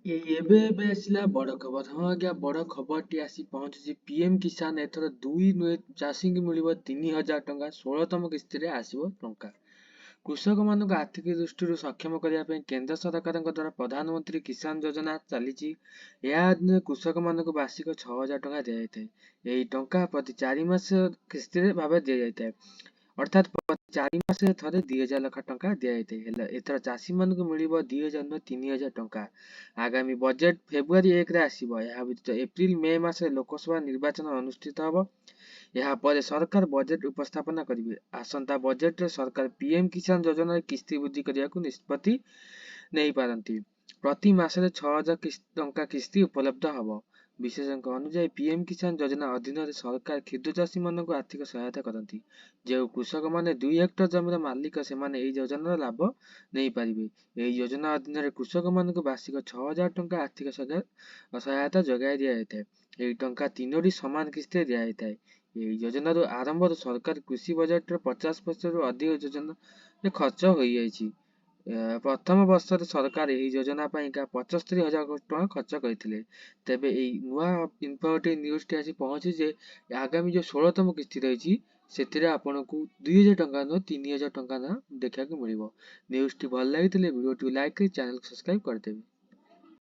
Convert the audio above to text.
ଏଇ ଏବେ ଏବେ ଆସିଲା ବଡ଼ ଖବର। ହଁ ଆଜ୍ଞା, ବଡ଼ ଖବରଟି ଆସି ପହଞ୍ଚିଛି। ପିଏମ୍ କିଷାନ ଏଥର ଦୁଇ ନୁହେଁ, ଚାଷୀଙ୍କୁ ମିଳିବ 3000 ଟଙ୍କା। 16ତମ କିସ୍ତିରେ ଆସିବ ଟଙ୍କା। କୃଷକମାନଙ୍କୁ ଆର୍ଥିକ ଦୃଷ୍ଟିରୁ ସକ୍ଷମ କରିବା ପାଇଁ କେନ୍ଦ୍ର ସରକାରଙ୍କ ଦ୍ୱାରା ପ୍ରଧାନମନ୍ତ୍ରୀ କିଷାନ ଯୋଜନା ଚାଲିଛି। ଏହା ଅଧୀନରେ କୃଷକମାନଙ୍କୁ ବାର୍ଷିକ 6000 ଟଙ୍କା ଦିଆଯାଇଥାଏ। ଏହି ଟଙ୍କା ପ୍ରତି 4 ମାସ କିସ୍ତିରେ ଭାବେ ଦିଆଯାଇଥାଏ, ଅର୍ଥାତ୍ ପ୍ରତି 4 ମାସରେ ଥରେ 2000 ଲେଖା ଟଙ୍କା ଦିଆଯାଇଥାଏ। ହେଲେ ଏଥର ଚାଷୀମାନଙ୍କୁ ମିଳିବ 2000 ନୁହେଁ, 3000 ଟଙ୍କା। ଆଗାମୀ ବଜେଟ୍ ଫେବୃଆରୀ 1ରେ ଆସିବ। ଏହା ବ୍ୟତୀତ ଏପ୍ରିଲ ମେ ମାସରେ ଲୋକସଭା ନିର୍ବାଚନ ଅନୁଷ୍ଠିତ ହେବ। ଏହାପରେ ସରକାର ବଜେଟ୍ ଉପସ୍ଥାପନା କରିବେ। ଆସନ୍ତା ବଜେଟରେ ସରକାର ପିଏମ୍ କିଷାନ ଯୋଜନାରେ କିସ୍ତି ବୃଦ୍ଧି କରିବାକୁ ନିଷ୍ପତ୍ତି ନେଇପାରନ୍ତି। ପ୍ରତି ମାସରେ 6000 ଟଙ୍କା କିସ୍ତି ଉପଲବ୍ଧ ହେବ। ବିଶେଷଜ୍ଞଙ୍କ ଅନୁଯାୟୀ, ପିଏମ୍ କିଷାନ ଯୋଜନା ଅଧୀନରେ ସରକାର କ୍ଷୁଦ୍ର ଚାଷୀମାନଙ୍କୁ ଆର୍ଥିକ ସହାୟତା କରନ୍ତି। ଯେଉଁ କୃଷକମାନେ 2 ହେକ୍ଟର ଜମିର ମାଲିକ, ସେମାନେ ଏହି ଯୋଜନାର ଲାଭ ନେଇପାରିବେ। ଏହି ଯୋଜନା ଅଧୀନରେ କୃଷକମାନଙ୍କୁ ବାର୍ଷିକ 6000 ଟଙ୍କା ଆର୍ଥିକ ସହାୟତା ଯୋଗାଇ ଦିଆଯାଇଥାଏ। ଏହି ଟଙ୍କା ତିନୋଟି ସମାନ କିସ୍ତିରେ ଦିଆଯାଇଥାଏ। ଏହି ଯୋଜନାରୁ ଆରମ୍ଭରୁ ସରକାର କୃଷି ବଜେଟର 50%ରୁ ଅଧିକ ଯୋଜନାରେ ଖର୍ଚ୍ଚ ହୋଇଯାଇଛି। ପ୍ରଥମ ବର୍ଷରେ ସରକାର ଏହି ଯୋଜନା ପାଇଁକା 75,000 କୋଟି ଟଙ୍କା ଖର୍ଚ୍ଚ କରିଥିଲେ। ତେବେ ଏଇ ନୂଆ ଇନଫର୍ମେଟିଭ ନ୍ୟୁଜଟି ଆସି ପହଞ୍ଚିଛି ଯେ ଆଗାମୀ ଯେଉଁ 16ତମ କିସ୍ତି ରହିଛି, ସେଥିରେ ଆପଣଙ୍କୁ 2000 ଟଙ୍କା ନୁହଁ, 3000 ଟଙ୍କା ନା ଦେଖିବାକୁ ମିଳିବ। ନ୍ୟୁଜଟି ଭଲ ଲାଗିଥିଲେ ଭିଡ଼ିଓଟିକୁ ଲାଇକ୍ କରି ଚ୍ୟାନେଲକୁ ସବସ୍କ୍ରାଇବ୍ କରିଦେବେ।